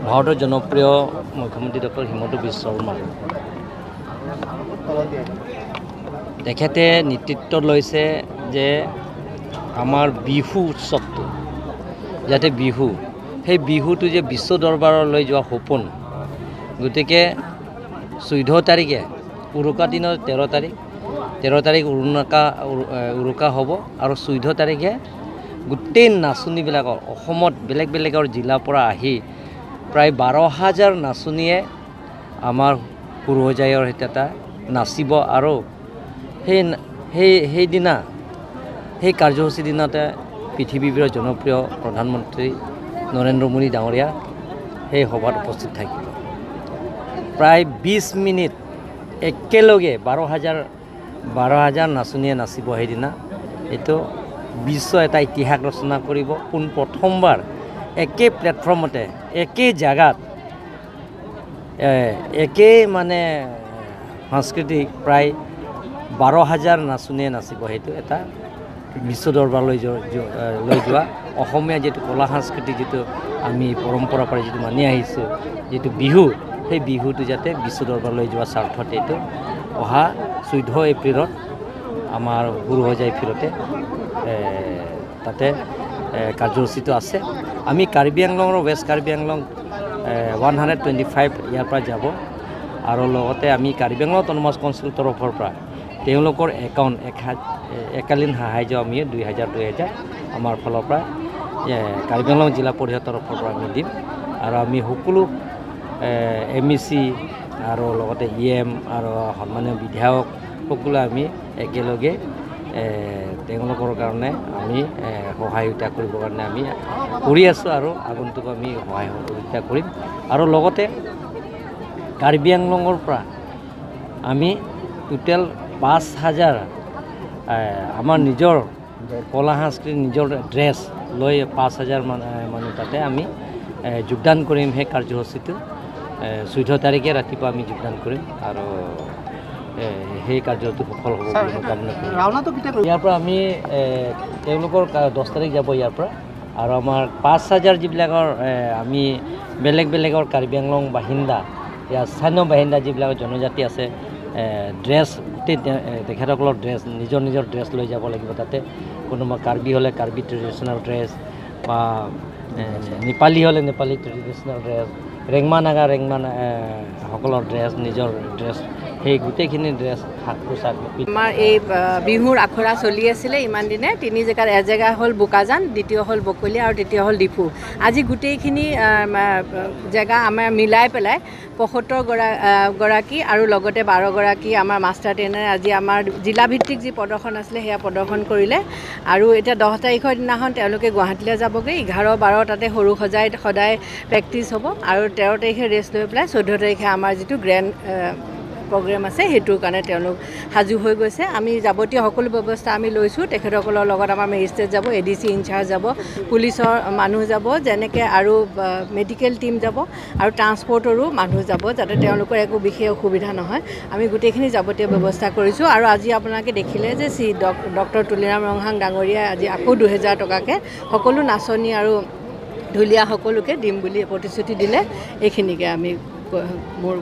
ভাৰতৰ জনপ্ৰিয় মুখ্যমন্ত্ৰী ডক্টৰ হিমন্ত বিশ্ব শৰ্মা, তেখেতে নেতৃত্ব লৈছে যে আমাৰ বিহু উৎসৱটো যাতে বিহু, সেই বিহুটো যে বিশ্ব দৰবাৰলৈ যোৱা সপোন। গতিকে 14 তাৰিখে, উৰুকা দিনৰ 13 তাৰিখ, 13 তাৰিখ উৰুকা হ'ব আৰু 14 তাৰিখে গোটেই নাচনীবিলাকৰ অসমত বেলেগ বেলেগৰ জিলাৰ পৰা আহি প্ৰায় 12,000 নাচনীয়ে আমাৰ সৰুসজাইৰ সৈতে এটা নাচিব। আৰু সেই সেই সেইদিনা, সেই কাৰ্যসূচীৰ দিনতে পৃথিৱীৰ জনপ্ৰিয় প্ৰধানমন্ত্ৰী নৰেন্দ্ৰ মোদী ডাঙৰীয়া সেই সভাত উপস্থিত থাকিব। প্ৰায় 20 মিনিট একেলগে 12,000 নাচনীয়ে নাচিব সেইদিনা। এইটো বিশ্ব এটা ইতিহাস ৰচনা কৰিব। পোনপ্ৰথমবাৰ একে প্লেটফৰ্মতে, একে জেগাত, একেই মানে সাংস্কৃতিক প্ৰায় 12,000 নাচনীয়ে নাচিব। সেইটো এটা বিশ্ব দৰবাৰলৈ লৈ যোৱা অসমীয়া যিটো কলা সংস্কৃতি, যিটো আমি পৰম্পৰা পৰা যিটো মানি আহিছোঁ, যিটো বিহু, সেই বিহুটো যাতে বিশ্ব দৰবাৰলৈ যোৱা স্বাৰ্থত এইটো অহা 14 এপ্ৰিলত আমাৰ সৰুসজাই ফিল্ডতে তাতে কাৰ্যসূচীটো আছে। আমি কাৰ্বি আংলঙৰ ৱেষ্ট কাৰ্বি আংলং 125 ইয়াৰ পৰা যাব আৰু লগতে আমি কাৰ্বি আংলং অট'নমাছ কাউন্সিল তৰফৰ পৰা তেওঁলোকৰ একাউণ্ট একালীন সাহাৰ্য আমি 2000 2000 আমাৰ ফালৰ পৰা কাৰ্বি আংলং জিলা পৰিষদৰ তৰফৰ পৰা আমি দিম। আৰু আমি সকলো এমইচি আৰু লগতে ইএম আৰু সন্মানীয় বিধায়ক সকলো আমি একেলগে তেওঁলোকৰ কাৰণে আমি সহায়তা কৰিবৰ কাৰণে আমি কৰি আছোঁ আৰু আগন্তুক আমি সহায় সহযোগিতা কৰিম। আৰু লগতে কাৰ্বি আংলঙৰ পৰা আমি টোটেল 5000 আমাৰ নিজৰ কলা সংস্কৃতি, নিজৰ ড্ৰেছ লৈ 5000 মানুহ তাতে আমি যোগদান কৰিম। সেই কাৰ্যসূচীটো 14 তাৰিখে ৰাতিপুৱা আমি যোগদান কৰিম আৰু সেই কাৰ্যটো সফল হ'ব বুলি মই কামনা কৰিম। ৰাওনাটো কেতিয়া কৰিব? ইয়াৰ পৰা আমি তেওঁলোকৰ 10 তাৰিখ যাব ইয়াৰ পৰা। আৰু আমাৰ 5000 যিবিলাকৰ আমি বেলেগ বেলেগৰ কাৰ্বি আংলং বাসিন্দা, ইয়াৰ স্থানীয় বাসিন্দা যিবিলাক জনজাতি আছে, ড্ৰেছ গোটেই তেখেতসকলৰ ড্ৰেছ, নিজৰ নিজৰ ড্ৰেছ লৈ যাব লাগিব তাতে। কোনোবা কাৰ্বি হ'লে কাৰ্বি ট্ৰেডিশ্যনেল ড্ৰেছ বা নেপালী হ'লে নেপালী ট্ৰেডিশ্যনেল ড্ৰেছ, ৰেংমা নাগা, ৰেংমা সকলৰ ড্ৰেছ, নিজৰ ড্ৰেছ, সেই গোটেইখিনি ড্ৰেছ, সাজ পোছাক। আমাৰ এই বিহুৰ আখৰা চলি আছিলে ইমান দিনে তিনি জেগাত। এজেগা হ'ল বোকাজান, দ্বিতীয় হ'ল বকলীয়া আৰু তৃতীয় হ'ল ডিফু। আজি গোটেইখিনি জেগা আমাৰ মিলাই পেলাই 75 গৰাকী আৰু লগতে 12 গৰাকী আমাৰ মাষ্টাৰ ট্ৰেইনাৰে আজি আমাৰ জিলাভিত্তিক যি প্ৰদৰ্শন আছিলে, সেয়া প্ৰদৰ্শন কৰিলে। আৰু এতিয়া 10 তাৰিখৰ দিনাখন তেওঁলোকে গুৱাহাটীলৈ যাবগৈ। 11, 12 তাতে সৰু সজাই সদায় প্ৰেক্টিচ হ'ব আৰু 13 তাৰিখে ৰেষ্ট লৈ পেলাই 14 তাৰিখে আমাৰ যিটো গ্ৰেণ্ড প্ৰগ্ৰেম আছে, সেইটোৰ কাৰণে তেওঁলোক সাজু হৈ গৈছে। আমি যাৱতীয় সকলো ব্যৱস্থা আমি লৈছোঁ। তেখেতসকলৰ লগত আমাৰ মেজিষ্ট্ৰেট যাব, এডিচি ইনচাৰ্জ যাব, পুলিচৰ মানুহ যাব যেনেকৈ আৰু মেডিকেল টীম যাব আৰু ট্ৰান্সপৰ্টৰো মানুহ যাব, যাতে তেওঁলোকৰ একো বিশেষ অসুবিধা নহয়। আমি গোটেইখিনি যাৱতীয় ব্যৱস্থা কৰিছোঁ। আৰু আজি আপোনালোকে দেখিলে যে চি ডক্টৰ তুলিৰাম ৰংহাং ডাঙৰীয়াই আজি আকৌ 2000 টকাকৈ সকলো নাচনী আৰু ঢুলীয়া সকলোকে দিম বুলি প্ৰতিশ্ৰুতি দিলে। এইখিনিকে আমি মোৰ